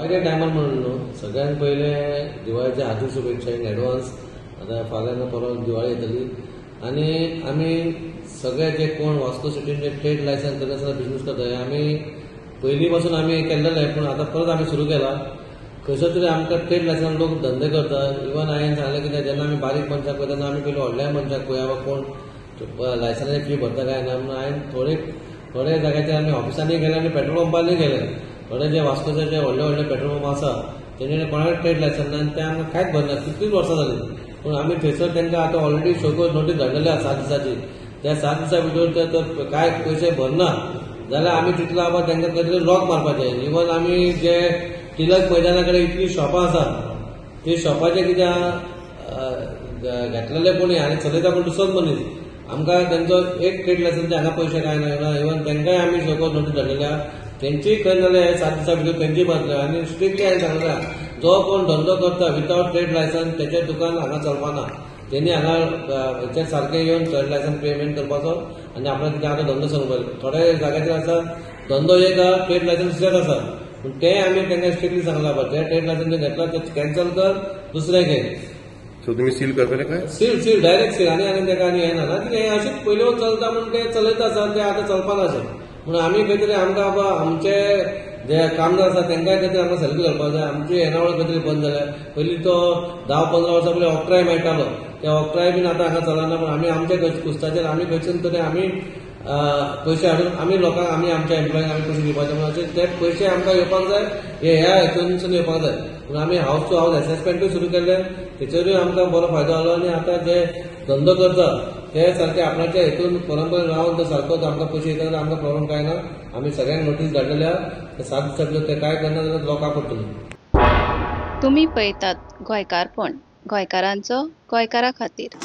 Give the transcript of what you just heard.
दिवाळीच्या टायमार म्हणून न्हू, सगळ्यांत पयले दिवाळीच्या हार्दिक शुभेच्छा इन एडवान्स. आतां फाल्यां ना परवां दिवाळी येतली आनी आमी सगळे जे कोण वास्को सिटीन जे ट्रेड लायसन्स करनासतना बिजनेस करता, आमी पयलीं पासून आमी केल्लेले, पूण आतां परत आमी सुरू केला. खंयसर तरी आमकां ट्रेड लायसन्स लोक धंदे करता. इवन हांवें सांगलें कितें, जेन्ना आमी बारीक मनशाक पळयता तेन्ना आमी पयलीं व्हडल्या मनशाक पळया वा कोण लायसन्साची फी भरता काय ना म्हणून. हांवें थोडे थोडे जाग्याचेर आमी ऑफिसांनी गेले आनी पेट्रोल पंपांनी गेले. थोडे जे वास्कोचे जे व्हडले व्हडले पेट्रोल पंप आसा तेंच्यानी कोणाकच ट्रेड लायसन्स ना आनी ते आमकां कांयच भरना, कितलींच वर्सां जालीं. पूण आमी थंयसर तांकां आतां ऑलरेडी शोकोज नोटीस धाडलेली आसा 7 दिसांची. त्या 7 दिसां भितर ते तर कांय पयशे भरना जाल्यार आमी तितलो बाबा तांकां खंय तरी लॉक मारपाचें. इवन आमी जे टिलक मैदाना कडेन इतलीं शॉपां आसा ती शॉपाचें कितें घेतलेले कोणी आनी चलयता कोण दुसरोच मनीस, आमकां तेंचो एक ट्रेड लायसन्स हांगा पयशे कांय ना. इवन तांकांय आमी शोकोज नोटीस धाडलेली आसा, तेंचीय खंय जाल्यार 7 दिसां भितर तेंचीय मारतले. आनी स्ट्रिक्टली हांवें सांगलें, जो कोण धंदो करता विथआवट ट्रेड लायसन्स तेचें दुकान हांगा चलपाना, तेणी हांगा हेचेर सारकें येवन ट्रेड लायसन्स पेमेंट करपाचो आनी आपणाक कितें आतां धंदो सांगपाक. थोडे जाग्याचेर आसा धंदो एक आसा, ट्रेड लायसन्स दुसरें आसा, पूण तें आमी तांकां स्ट्रिक्टली सांगलां, बाबा जें ट्रेड लायसन्स घेतलां तें कॅन्सल कर, दुसरें घे. सो तुमी सील करतले काय? Seal, seal, direct seal. आनी आनी ताका आनी हें ना, कितें हें अशें पयलीं चलता म्हूण तें चलयता आसा, तें आतां चलपाना अशें. म्हणून आमी खंय तरी आमकां बाबा आमचे जे कामदार आसा तांकांय खंय तरी आमकां सॅलरी घालपाक जाय. आमची येणावळ खंय तरी बंद जाल्या. पयलीं तो 10-15 वर्सां पयलीं ऑक्ट्राय मेळटालो, ते ऑक्ट्राय बीन आतां हांगा चलना. पूण आमी आमच्या कुस्ताचेर आमी खंयसून तरी आमी पयशे हाडून आमी लोकांक, आमी आमच्या एम्प्लॉयांक आमी पयशे दिवपाचे म्हणून अशें ते पयशे आमकां येवपाक जाय, हे ह्या हितूनसून येवपाक जाय. पूण आमी हावस टू हावस एसेसमेंटूय सुरू केल्लें, तेचेरूय आमकां बरो फायदो जालो. आनी आतां जे धंदो करता ते सारके आपणाच्या हितून परंपरेन रावन तो सारको आमकां पयशे येता जाल्यार आमकां प्रॉब्लम कांय ना. आमी सगळ्यांक नोटीस धाडलेल्या, ते 7 दिसां भितर ते कांय करना जाल्यार लोकांक पडटली. तुमी पळयतात गोंयकारपण, गोंयकारांचो गोंयकारा खातीर.